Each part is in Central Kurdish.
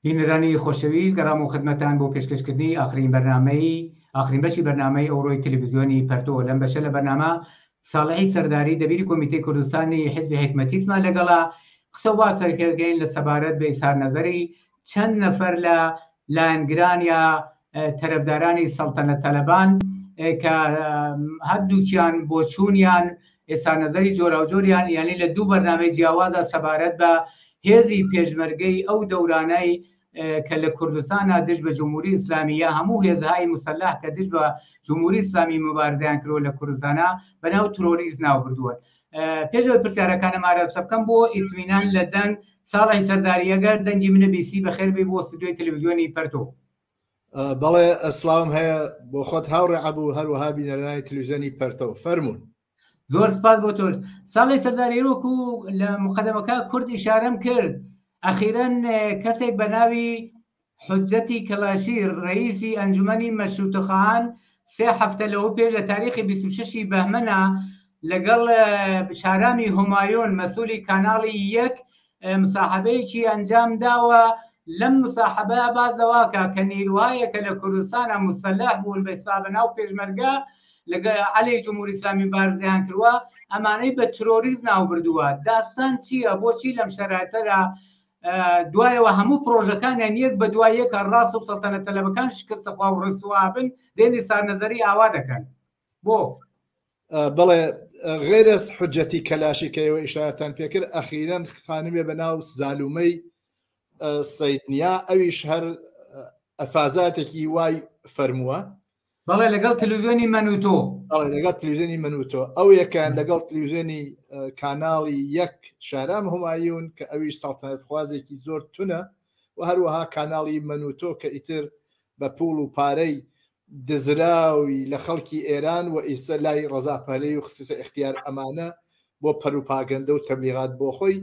بینەرانی خۆشەویست گەڕامەوە خدمەتان بۆ پێشکەشکردنی ئاخرین بەرنامەی ئاخرین بەشی بەرنامەی ئەوڕۆی تەلەڤیزیۆنی پەرتۆ. لەم بەشە لە بەرنامە ساڵحی سەرداری دەبیری کۆمیتەی کوردستانی حیزبی حیکمەتیسمان لەگەڵە قسە و باس دەکەین لە سەبارەت بە ئیسهار نەزەری چەند نەفەر لە لایەنگران یا تەرەفدارانی سەڵتەنەت تەلەبان کە هەردووکیان بۆچوونیان ئێستا نەزەری جۆراوجۆریان یانی لە دوو بەرنامەی جیاوازدا سەبارەت بە هێزی پێشمەرگەی ئەو دەورانەی کە لە کوردستانا دژ بە جمهوری ئیسلامی یا هەموو هێزهای مسەلح کە دژ بە جمهوری ئیسلامی مبارزەیان کردوە لە کوردستانا بە ناو ترۆریست ناو بردووە. پێش ئەوەی پرسیارەکانم ئاراستە بکەم بۆ ئیتمینان لە دەنگ ساڵحی سەرداری ئەگەر دەنگی منە بیسی بەخێر بێی بۆ ستودیۆی تەلەڤیزیۆنی پەرتۆ. بەڵێ سڵاوم هەیە بۆ خۆت هاوڕێ عەبوو هەروەها بینەرانی تلویزیۆنی پەرتەو فەرموون. زۆر سپاس بۆ تۆش ساڵی سەرداری وەکو لە مقدمەکە کورد ئیشارەم کرد ئەخیرەن کەسێک بە ناوی حجەتی کەلاشی ڕئیسی ئەنجومەنی مەشروتەخواهان سێ هەفتە لەوە پێش لە تاریخی 26 بەهمەنا لەگەڵ شارامی هۆمایۆن مەسولی کاناڵی یەک مساحبەیەکی ئەنجام داوە لەم مساحبە باس لەواکە کە نیروهایەکە لە کوردستانە مسەلح بوون بە حساب ناو پێشمەرگە لەگە عەلەی جمهوری ئیسلامی بارزیان کردوە ئەمانەی بە ترۆریست ناو بردووە داستان چییە بۆچی لەم شەرایتەدا دوایەوە هەموو پرۆژەکانیان یەک بە دوای یەکە ڕاست و سەڵتەنەت تەلەبەکان شکستخوا و ڕسوا بن دێنی سارنەزەری ئاوا دەکەن بۆ؟ بەڵێ غێرەس حجەتی کەلاشی کە ئێوە ئیشارەتان پێکرد ئەخیرەن خانمێ بە ناو زالومەی سەیدنیا ئەویش هەر ئەفازاتێکی وای فەرمووە. بەڵێ لەگەڵ تلویزیۆنی من و تۆ. بەڵێ لەگەڵ تلویزیۆنی من و تۆ ئەو یەکەیان لەگەڵ تلویزیۆنی کاناڵی یەک شارام هومایون کە ئەویش سەڵتەنەتخوازێکی زۆر تونە و هەروەها کاناڵی من و تۆ کە ئیتر بە پوڵ و پارەی دزراوی لە خەڵکی ئێران و ئیسە لای ڕەزا پەهلەوی و خسیسە ئیختیار ئەمانە بۆ پەروپاگەندە و تەبلیغات بۆ خۆی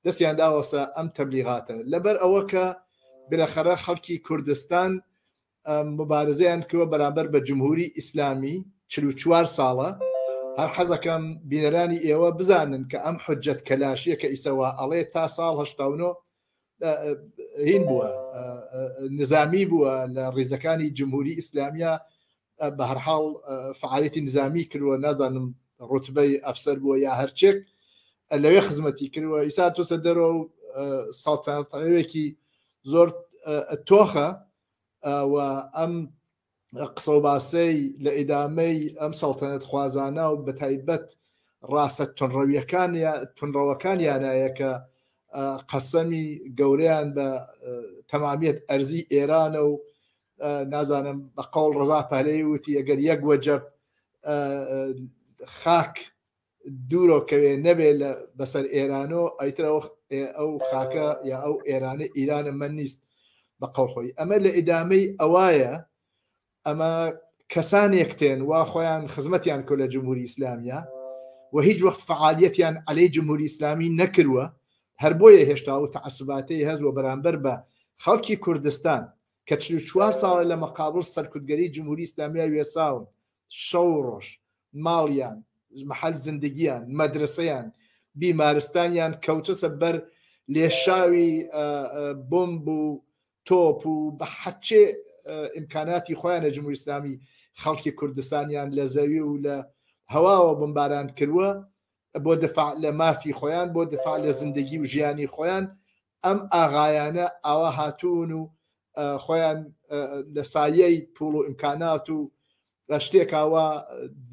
دەستیان داوەسە ئەم تەبلیغاتە لەبەر ئەوە کە بلەخەرە خەڵکی کوردستان موبارزەیان کردوە بەرامبەر بە جمهوری ئیسلامی 44 ساڵە هەر حەزەکەم بینەرانی ئێوە بزانن کە ئەم حجەت کەلاشیە کە ئیسەوا ئەڵێ تا ساڵ 89 هین بووە نزامی بووە لە ڕیزەکانی جمهوری ئیسلامیە بە هەرحاڵ فعالیەتی نزامی کردووە نازانم ڕوتبەی ئەفسەر بووە یا هەرچێک لەوێ خزمەتی کردووە ئیسا تۆسە دەرەوە و سەڵتەنەتەوێکی زۆر تۆخە و ئەم قسە و باسەی لە ئیدامەی ئەم سەڵتەنەت خوازانە و بەتایبەت ڕاستە تونڕەویەکان تونڕەوەکانیانایە کە قەسەمی گەورەیان بە تەمامیەت ئەرزی ئێرانە و نازانم بە قەوڵ ڕەزا پەهلەوی وتی ئەگەر یەک وەجەب خاک دوورۆ کەوێ نەبێ لە بەسەر ئێرانۆ ئەیتر ئەو خاکە یا ئەو ئێرانە ئیرانە من نیست بە قەوڵ خۆی ئەمە لە ئیدامەی ئەوایە ئەمە کەسانێک تێن وا خۆیان خزمەتیان کرد لە جمهوری ئیسلامیە و هیچ وەخت فعالیەتیان عەلەی جمهوری ئیسلامی نەکردووە هەر بۆیە هێشتا و تەعەسوباتەی هەز و بەرامبەر بە خەڵکی کوردستان کە 44 ساڵە لە مەقابڵ سەرکوتگەری جمهوری ئیسلامیە وێساون شەو و ڕۆژ ماڵیان، محل زندگیان، مەدرەسەیان، بیمارستانیان کەوتۆسە بەر لێشاوی بۆمب و تۆپ و بە حەچێ ئیمکاناتی خۆیان لە جمهوری ئیسلامی خەڵکی کوردستانیان لە زەوی و لە هەواوە بمباران کردووە بۆ دفاع لە مافی خۆیان بۆ دفاع لە زندگی و ژیانی خۆیان ئەم ئاغایانە ئاوا هاتوون و خۆیان لە سایەی پوڵ و ئیمکانات و شتێکا وا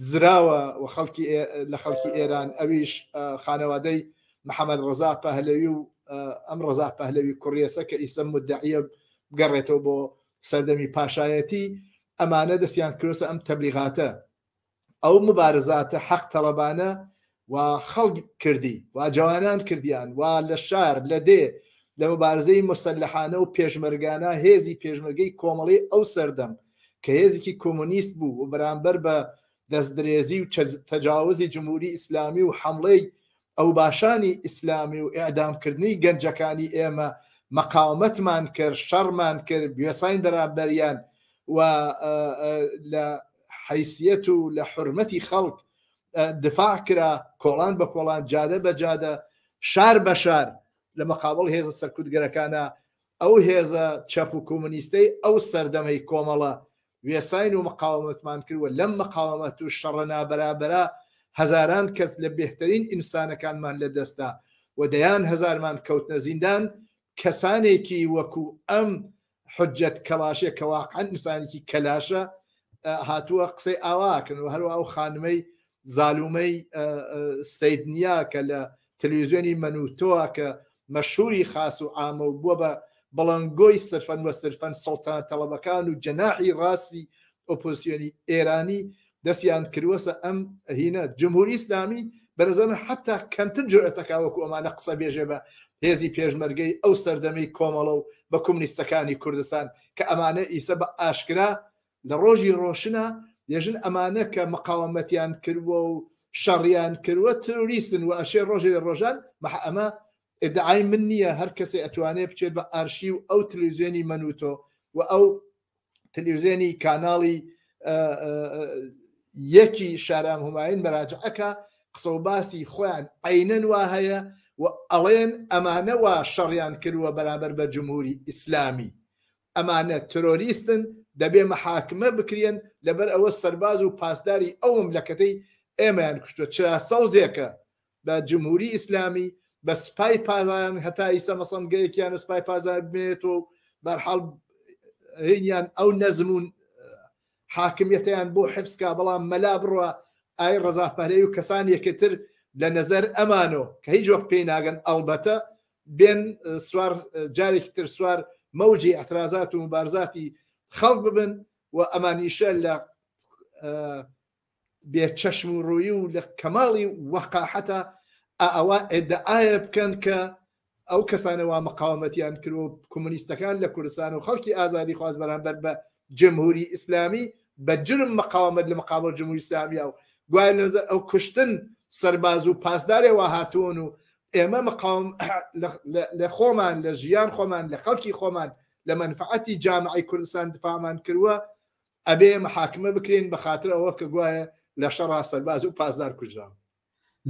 دزراوە و خەڵکی لە خەڵکی ئێران ئەویش خانەوادەی محەمەد ڕەزا پەهلەوی و ئەم ڕەزا پەهلەوی کوڕیەسە کە ئیسە مدعیە بگەڕێتەوە بۆ سەردەمی پاشایەتی ئەمانە دەستیان کردوسە ئەم تەبلیغاتە ئەو مبارزاتە حەق تەڵەبانە وا خەڵک کردی وا جەوانان کردیان وا لە شار لە دێ لە مبارزەی موسەلەحانە و پێشمەرگانە هێزی پێشمەرگەی کۆمەڵەی ئەو سەردەم کە هێزێکی کۆمۆنیست بوو و بەرامبەر بە دەستدرێزی و تەجاوزی جمهوری ئیسلامی و حەمڵەی ئەوباشانی ئیسلامی و ئیعدامکردنی گەنجەکانی ئێمە مەقاومەتمان کرد، شەڕمان کرد، وێساین بەرامبەریان و لە حەیسیەت و لە حورمەتی خەڵک دفاع کرا، کۆڵان بە کۆڵان، جادە بە جادە، شار بە شار لە مەقابڵ هێزە سەرکوتگەرەکانا. ئەو هێزە چەپ و کۆمۆنیستەی ئەو سەردەمەی کۆمەڵە وێساین و مقاومەتمان کرد و لەم مقاومەت و شەڕە نابەرابەرە هەزاران کەس لە بێهتەرین ئینسانەکانمان لە دەستدا و دەیان هەزارمان کەوتنە زیندان، کەسانێکی وەکو ئەم حوجەت کەڵاشێ کە واقعەن ئینسانێکی کەلاشە هاتووە قسەی ئاوا ئەکەن و هەروە ئەو خانمەی زالومەی سید نیا کە لە تەلویزیۆنی مەن و تۆ کە مەشهوری خاس و عامە و بووە بە بڵنگۆی سرفەن وە سرفەن سەڵتەنە تەڵەبەکان و جەناحی ڕاستی ئۆپۆزسیۆنی ئێرانی دەستیان کردوەسە ئەم هینە جمهوری ئیسلامی بەنظر من حتا کەمتر جورئەتەکا وەکو ئەمانە قسە بێژێ بە هێزی پێشمەرگەی ئەو سەردەمەی کۆمەڵە و بە کومنیستەکانی کوردستان کە ئەمانە ئیسە بە ئاشکرا لە ڕۆژی ڕۆشنا دێژن ئەمانە کە مقاومەتیان کردوە و شەڕیان کردوە ترۆریستن و ئەشێ ڕۆژێ لە ڕۆژان مح ئەمە ئیدعای من نییە هەر کەسێ ئەتوانێ بچێت بە ئارشیو ئەو تلویزیۆنی مەنوتۆ و ئەو تلویزیۆنی کاناڵی یەکی شارام هومایون مەراجعەکە قسە و باسی خۆیان عینەن وا هەیە و ئەڵێن ئەمانە وا شەڕیان کردووە بەرامبەر بە جمهوری ئیسلامی ئەمانە ترۆریستن دەبێ محاکمە بکرێن لەبەر ئەوە سەرباز و پاسداری ئەو مملەکەتەی ئێمەیان کوشتوە چرا سەوزێکە بە جمهوری ئیسلامی بە سپای پاسداران هەتا ئیسە مەسەڵەن گەرێکیان سپای پاسدار بمێنێتەوە و بەرحاڵ هینیان ئەو نەزم و حاکمیەتیان بۆ حفزکا بەڵام مەلا بڕە ئای ڕەزا پەهلەوی و کەسانێکی تر لە نەزەر ئەمانۆ کە هیچ وەخت پێی ناگەن ئەڵبەتە بێن سوار جارێکی تر سوار مەوجی ئەترازات و مبارزاتی خەڵک ببن و ئەمانیشە لە بێ چەشم و ڕووی و لە کەماڵی وەقاحەتە ئەوە ئیدعایە بکەن کە ئەو کەسانە وا مقاومەتیان کرد و کۆمۆنیستەکان لە کوردستان و خەڵکی ئازادی خواز بەرامبەر بە جمهوری ئیسلامی بە جرم مقاومەت لە مقابل جمهوری ئیسلامیە و گوایە لە ئەو کوشتن سەرباز و پاسدارێ وا هاتوون و ئێمە مقاوم لە خۆمان لە ژیان خۆمان لە خەڵکی خۆمان لە مەنفعەتی جامعی کوردستان دفاعمان کردووە ئەبێ محاکمە بکرێن بە خاتر ئەوە کە گوایە لە شەڕا سەرباز و پاسدار کوژراون.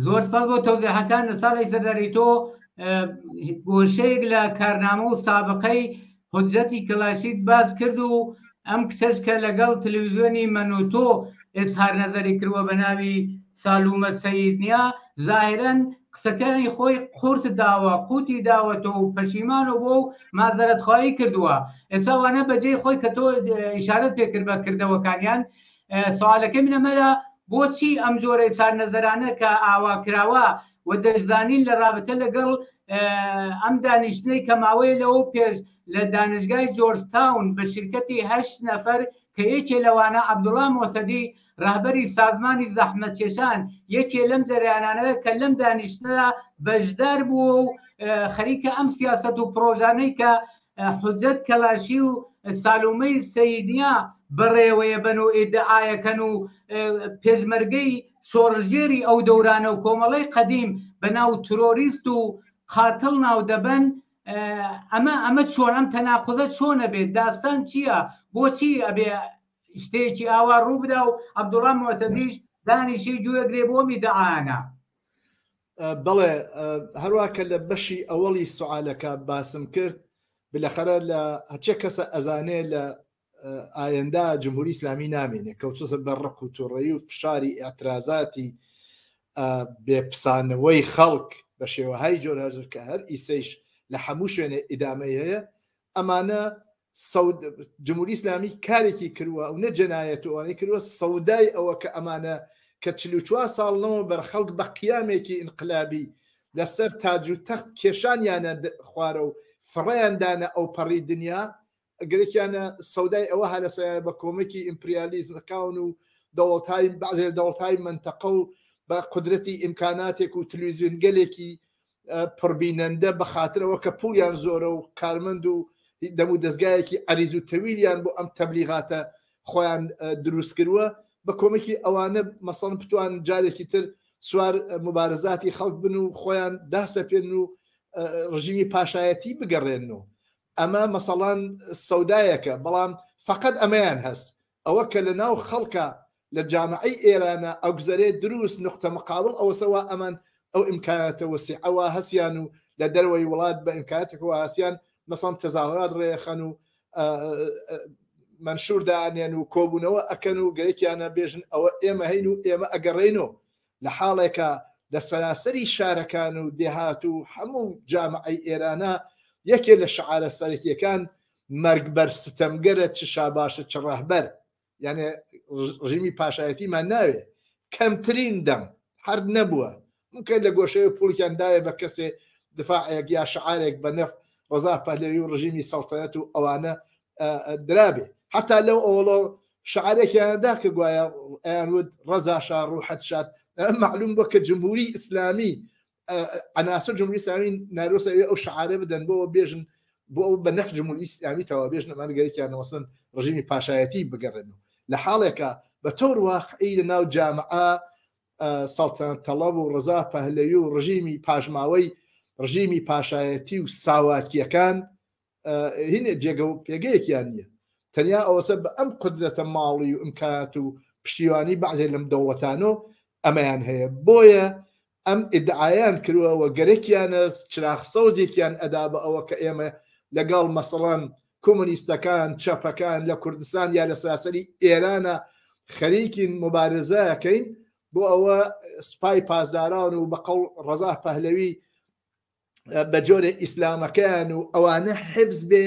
زۆر سپاس بۆ تەوزیحەکان ساڵی سەرداری تۆ گۆشەیەک لە کارنامە و سابقەی حجەتی کلاشیت باس کرد و ئەم کچەش کە لەگەڵ تلویزیۆنی مەنوتۆ ئێزهار نەزەری کردووە بە ناوی سالومە سەیدنیا زاهرەن قسەکانی خۆی قورت داوە قوتی داوەتەوە و پەشیمانە بۆ و مازەرەتخواهی کردووە ئێستا وانە بەجێی خۆی کە تۆ ئیشارەت پێکرد بە کردەوەکانیان سوالەکەی من ئەمەیە بۆچی ئەم جۆرە ئیسار نەزەرانە کە ئاوا کراوە و دەشزانین لە رابطە لەگەڵ ئەم دانیشتنەی کە ماوەیە لەوە پێش لە دانشگای جۆرجتاون بە شرکەتی هەشت نەفەر کە یەکێ لەوانە عەبدوڵا مۆتەدی رەهبەری سازمانی زەحمەتکێشان یەکێ لەم جەریانانە کە لەم دانیشتنەدا بەشدار بووە و خەریکە ئەم سیاسەت و پرۆژانەی کە حوجەت کەلاشی و سالومەی سەیدنیا بەڕێوەیەبەن و ئیدعایەکەن و پێشمەرگەی شۆڕشگێری ئەو دەورانە و کۆمەڵەی قەدیم بە ناو ترۆریست و قاتڵ ناو دەبەن ئەمە ئەمە چۆن ئەم تەناقوزە چۆن ئەبێت داستان چییە بۆچی ئەبێ شتێکی ئاوا ڕوو بدا و عەبدوڵا موعتەزیش دانیشی گوێگرێ بۆ ئەم ئیدعایانە؟ بەڵێ هەروە کە لە بەشی ئەوەڵی سوالەکە باسم کرد بلەخەرە لە هەچێ کەسە ئەزانێ لە ئایەندا جمهوری ئیسلامی نامێنێ کەوتوسە بەر ڕق و توڕەیی و فشاری ئیعترازاتی بێپسانەوەی خەڵک بە شێوەهای جۆراجۆر کە هەر ئیسەیش لە هەموو شوێنێ ئیدامەی هەیە ئەمانە سەود جمهوری ئیسلامی کارێکی کردووە ئەو نە جەنایەت و ئەوانەی کردووە سەودای ئەوە کە ئەمانە کە 44 ساڵ لەمەوە بەر خەڵک بە قیامێکی ئینقلابی لەسەر تاج و تەخت کێشانیانە خوارە و فڕێیان دانە ئەوپەڕی دنیا گەرەکیانە سەودای ئەوە هە لەسەریانە بە کۆمەکی ئیمپریالیزمەکان و دەوڵەتهای بەعزێ لە دەوڵەتهای مەنتەقە و بە قودرەتی ئیمکاناتێک و تلویزیۆنگەلێکی پڕبینەندە بە خاترەوە کە پوڵیان زۆرە و کارمەند و دەم و دەستگایەکی عەریز و تەویلیان بۆ ئەم تەبلیغاتە خۆیان دروست کردووە بە کۆمەکی ئەوانە مەسەڵەن بتوان جارێکی تر سوار مبارزاتی خەڵک بن و خۆیان داسەپێن و ڕژیمی پاشایەتی بگەڕێنن و ئەمە مەسەڵەن سەودایەکە بەڵام فەقەت ئەمەیان هەس ئەوە کە لە ناو خەڵکا لە جامعەی ئێرانە ئەگوزەرێ دروس نوقتە مقابڵ ئەوەسە وا ئەمان ئەو ئیمکاناتە وەسیعە وا هەسیان و لە دەرەوەی وڵات بە ئیمکاناتێک وا هەسیان. مەسەڵەن تەزاهورات ڕێخەن و مەنشور دانێن و کۆبوونەوە ئەکەن و گەرەکیانە بێژن ئەوە ئێمە هەین و ئێمە ئەگەڕێینەوە لە حاڵێکا لە سەراسەری شارەکان و دێهات و هەموو جامعەی ئێرانە یەکێ لە شعارە سەرەکیەکان مەرگ بەر ستەمگەرە چ شا باشە چ ڕەهبەر یانێ ڕژیمی پاشایەتیمان ناوێ کەمترین دەم هەر نەبووە ممکن لە گۆشەیە پوڵکیان داوێ بە کەسێ دفاعێک یا شعارێک بە نەف ڕەزا پەهلەوی و ڕژیمی سەڵتەنەت و ئەوانە درابێ حتا لەو ئەوڵۆ شعارێکیان دا کە گوایە ئەیان وت ڕەزا شا ڕوحەت شاد معلوم بۆ کە جمهوری ئیسلامی عناصر جمهوری ئیسلامی نارۆسە ئەو شعارە بدەن بۆ بێژن بۆ ئەو بە نەف جمهوری ئیسلامی تەوا بێژن ئەمان گەرەکیان وەسن ڕژیمی پاشایەتی بگەڕێن لە حاڵێکە بە تۆر واقعی لە ناو جامعە سەڵتەنەت تەڵەب و ڕەزا پەهلەوی و ڕژیمی پاشماوەی ڕژیمی پاشایەتی و ساواکیەکان هینێ جێگە و پێگەیەکیان نییە تەنیا ئەوەسە بە ئەم قدرەتە ماڵی و ئیمکانات و پشتیوانی بەعزێ لەم دەوڵەتانۆ ئەمەیان هەیە بۆیە ئەم ئیدعایان کردووە و گەرەکیانە چراخ سەوزێکیان ئەدا بە ئەوە کە ئێمە لەگەڵ مەسەڵەن کۆمۆنیستەکان چەپەکان لە کوردستان یا لە سەراسەری ئێرانە خەریکین مبارزەکەین بۆ ئەوە سپای پاسداران و بە قەوڵ ڕەزا پەهلەوی بە جۆرێ ئیسلامەکەیان و ئەوانە حفز بێ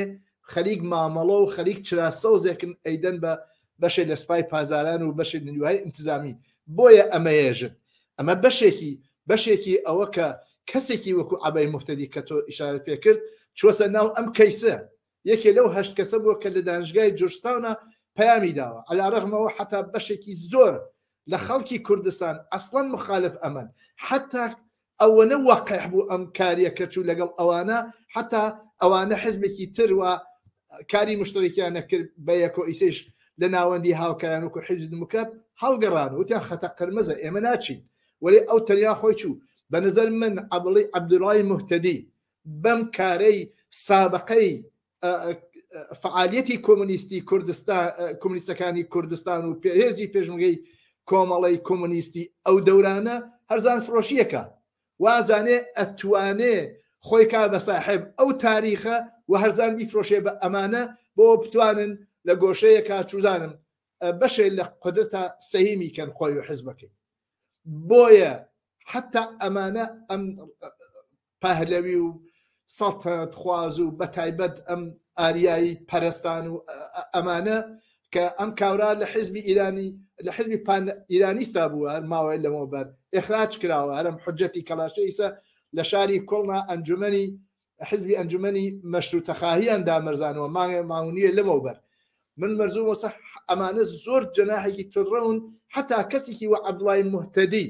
خەریک مامەڵە و خەریک چرا سەوزێکن ئەیدەن بە بەشێ لە سپای پازاران و بەشێک نیروهای ئینتزامی بۆیە ئەمەیەژن ئەمە بەشێکی بەشێکی ئەوە کە کەسێکی وەکو عەبەی موهتەدی کە تۆ ئیشارەت پێ کرد چووەسە ناو ئەم کەیسە یەکێ لەو هەشت کەسە بووە کە لە دانشگای جۆرجتاونا پەیامی داوە عەلا رەغم ئەوە حەتا بەشێکی زۆر لە خەڵکی کوردستان ئەسڵەن مخالف ئەمەن حەتا ئەوەنە وەقیح بوو ئەم کاریە کە چوو لەگەڵ ئەوانە حەتا ئەوانە حزبێکی تر و کاری مشتەرەکیان نەکرد بە یەکۆ ئیسەیش لە ناوەندی هاوکاران وەکو حیزبی دیموکرات هەڵگەڕان وتیان خەتە قرمزە ئێمە ناچین وەلێ ئەو تەنیا خۆی چوو بە نظر من عەبڵی عەبدوڵای موهتەدی بەم کارەی سابقەی فعالیەتی کۆمۆنیستی کوردستان کۆمۆنیستەکانی کوردستان و هێزی پێشمەرگەی کۆمەڵەی کۆمۆنیستی ئەو دەورانە هەرزان فرۆشیەکە وازانێ ئەتوانێ خۆی کا بە ساحێب ئەو تاریخە و هەرزان بیفرۆشێ بە ئەمانە بۆ بتوانن لە گۆشەیەکا چوزانم بەشێ لە قودرەتا سەهیمی کەن خۆی و حزبەکەی بۆیە حتا ئەمانە ئەم پەهلەوی و سەڵتەنەت خواز و بەتایبەت ئەم ئاریایی پەرستان و ئەمانە کە ئەم کاورا لە حزبی ئیرانی لە حزبی پان ئیرانیستا بووە هەر ماوەی لەمەوبەر ئێخراج کراوە هەرم حجەتی کەڵاشە ئیسە لە شاری کۆڵنا ئەنجومەنی حزبی ئەنجومەنی مەشروتەخواهیان دامەرزانەوە مانگێ ماونیە لەمەوبەر من مەرزوم وەسە ئەمانە زۆر جەناحێکی تونڕەون حتا کەسێکی وە عەبدوڵای موهتەدی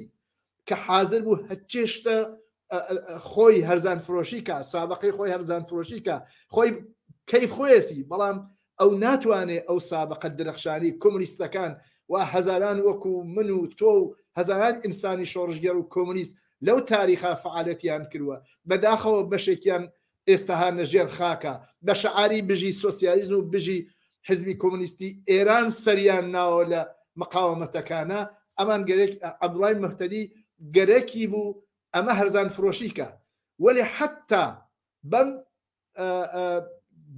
کە حازر بوو هەرچێ شتە خۆی هەرزان فرۆشی کا سابقەی خۆی هەرزان فرۆشی کا خۆی کەیف خۆیەسی بەڵام ئەو ناتوانێ ئەو سابقە درەخشانی کۆمۆنیستەکان و هەزاران وەکو من و تۆ و هەزاران ئینسانی شۆڕشگێڕ و کۆمۆنیست لەو تاریخا فعالەتیان کردووە بەداخەوە بەشێکیان ئێستا هانە ژێر خاکە بە شعاری بژی سۆسیالیزم و بژی حزبی کۆمۆنیستی ئێران سەریان ناوە لە مقاومەتەکانە ئەمان گەرەک عەبدوڵای مهتەدی گەرەکی بوو ئەمە هەرزان فرۆشی کە وەلێ حەتا بەم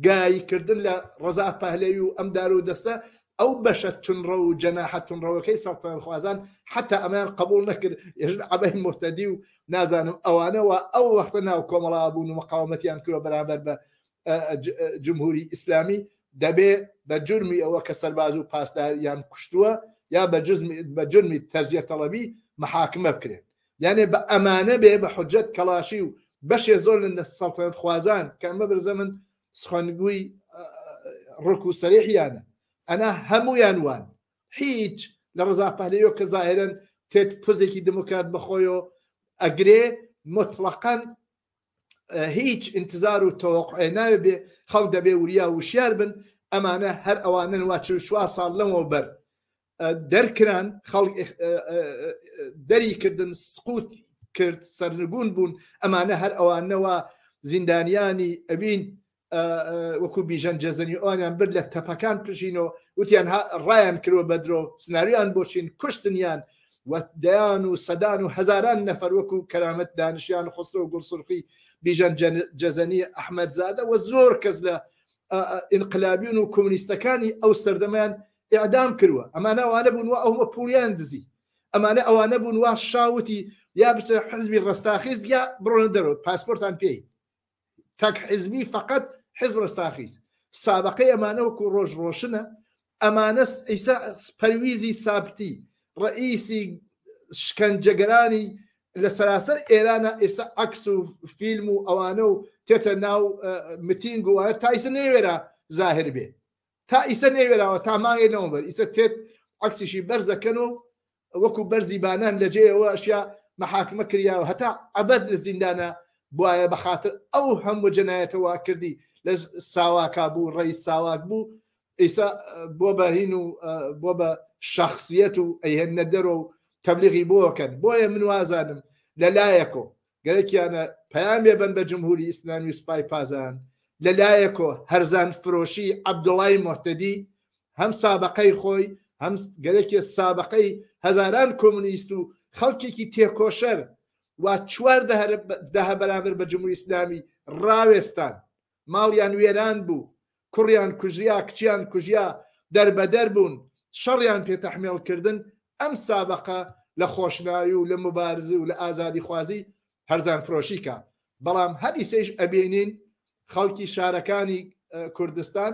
گایی کردن لە ڕەزا پەهلەوی و ئەم دار و دەستە ئەو بەشە تونڕەو و جەناحە تونڕەوەکەی سەڵتەنەتخوازان حەتا ئەمەیان قبوڵ نەکرد ئێژن عەبەی موهتەدی و نازانم ئەوانە وا ئەو وەختە ناو کۆمەڵا بوون و مقاومەتیان کردوە بەرامبەر بە جمهوری ئیسلامی دەبێ بە جرمی ئەوە کە سەرباز و پاسداریان کوشتووە یا بە جزمی بە جرمی تەزیە تەڵەبی محاکمە بکرێن یانێ بە ئەمانە بێ بە حجەت کەڵاشی و بەشێ زۆر لە سەڵتەنەت خوازان کە ئەمە برزە من سخەنگوی ڕک و سەریحیانە ئەنا هەمویان وان هیچ لە ڕەزا پەهلەویەوە کە زاهرەن تێت پزێکی دموکرات بەخۆیەوە ئەگرێ مطلقاً هیچ انتظار و تەوەقعێ ناوێ بێ خەڵک دەبێ وریا وشیار بن ئەمانە هەر ئەوانەن وا 44 ساڵ لەمەوە بەر دەرکران خەڵک دەری کردن سقوت کرد سەرنگون بوون ئەمانە هەر ئەوانەوە زیندانیانی ئەوین وەکو بیژەن جەزەنی ئەوانیان برد لە تەپەکان پژینەوە وتیان ڕایان کردوە بە درۆ سناریۆیان بۆ چین کوشتنیان. و دەیان و سەدان و هەزاران نەفەر وەکو کەرامەت دانشیان خسرەو گوڵسورخی بیژەن جەزەنی ئەحمەدزادە و زۆر کەس لە ئینقلابیون و کۆمونیستەکانی ئەو سەردەمەیان ئیعدام کردوە. ئەمانە ئەوانە بوون وا ئەومە پوڵیان دزی. ئەمانە ئەوانە بوون وا شا وتی یا بچە حزبی ڕەستاخیز یا بڕۆنە دەرەوە پاسپۆرتان پێی تەک حزبی فقط حزب ڕەستاخیز. سابقەی ئەمانە وەکو ڕۆژ ڕۆشنە. ئەمانە ئیسا پەرویزی سابتی ڕەئیسی شکەنجەگەرانی لە سەراسەر ئێرانە ئێستا عەکس و فیلم و ئەوانە و تێتە ناو متینگ و تا ئیسە نەیوێرا زاهر بێ تا ئیسە نەیوێراوە تا مانگێ لەمەوبەر ئیسە تێت عەکسیشی بەرزەکەن و وەکو بەرزی بانان لە جێیەوە ئەشیا مەحاکمە کریاوە هەتا ئەبەد لە زیندانە بوایە بە خاتر ئەو هەموو جەنایەتە وا کردی لە ساواکا بوو ڕەئیس ساواک بوو ئیسا بۆ بە هین و بۆ بە شەخسیەت و ئەیهێننە دەرۆ و تەبلیغی بۆکەن بۆیە من وازانم لە لایەکۆ گەرەکیانە پەیامێ بەن بە جمهوری ئیسلامی و سوپای پازان لە لایەکۆ هەرزان فرۆشی عەبدوڵای موهتەدی هەم سابقەی خۆی هەم گەرەکێ سابقەی هەزاران کۆمونیست و خەڵکێکی تێکۆشەر وا چوار دەهە بەرامبەر بە جمهوری ئیسلامی ڕاوێستان ماڵیان وێران بوو، کوڕیان کوژریا، کچیان کوژیا، دەربەدەر بوون، شەڕیان پێ تەحمێڵ کردن، ئەم سابەقە لە خۆشناوی و لە موبارزی و لە ئازادیخوازی هەرزانفرۆشی کا. بەڵام هەر ئیسەیش ئەبینین خەڵکی شارەکانی کوردستان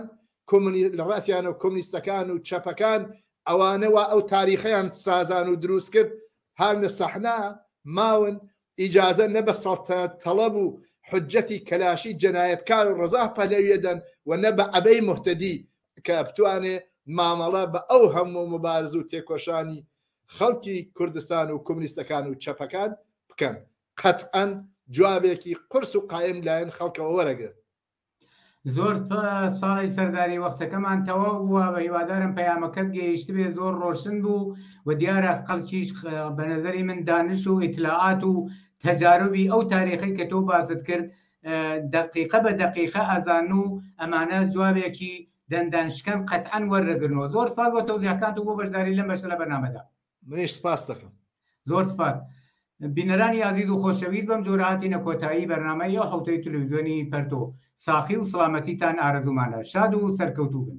کۆمونی لە ڕاسیانەوە کۆمونیستەکان و چەپەکان ئەوانە وا ئەو تاریخەیان سازان و دروست کرد هاتنە سەحنە ماون ئیجازە نە بە سەڵتەنەت تەڵەب و حوجەتی کەلاشی جەنایەتکار و ڕەزا پەهلەویە دەن و نە بە عەبەی موهتەدی کە بتوانێ مامەڵە بە ئەو هەموو موبارز و تێکۆشانی خەڵکی کوردستان و کومنیستەکان و چەپەکان بکەن. قەتعەن جوابێکی قورس و قایم لایەن خەڵکەوە وەرەگرن. زۆر سپاس ساڵی سەرداری وەختەکەمان تەواو بووە بە هیوادارم پەیامەکەت گەیشتبێ زۆر ڕۆشن بوو و دیارە خەڵکیش بە نەزەری من دانش و ئیتلاعات و تەجاروبی ئەو تاریخەی کە تۆ باست کرد دەقیقە بە دەقیقە ئەزان و ئەمانە جوابێکی دەندان شکەن قەتعەن وەرەگرنەوە زۆر سپاس بۆ تەوزیحەکانت و بۆ بەشداری لەم بەشە لە بەرنامەدا. منیش سپاست دەکەم. زۆر سپاس. بینەرانی ئازیز و خۆشەویست بەم جۆرە هاتینە کۆتایی بەرنامەی ئەو حەوتەی تلویزیۆنی پەرتۆ. ساخی و سڵامەتیتان ئارەزوومانە. شاد و سەرکەوتوو بن.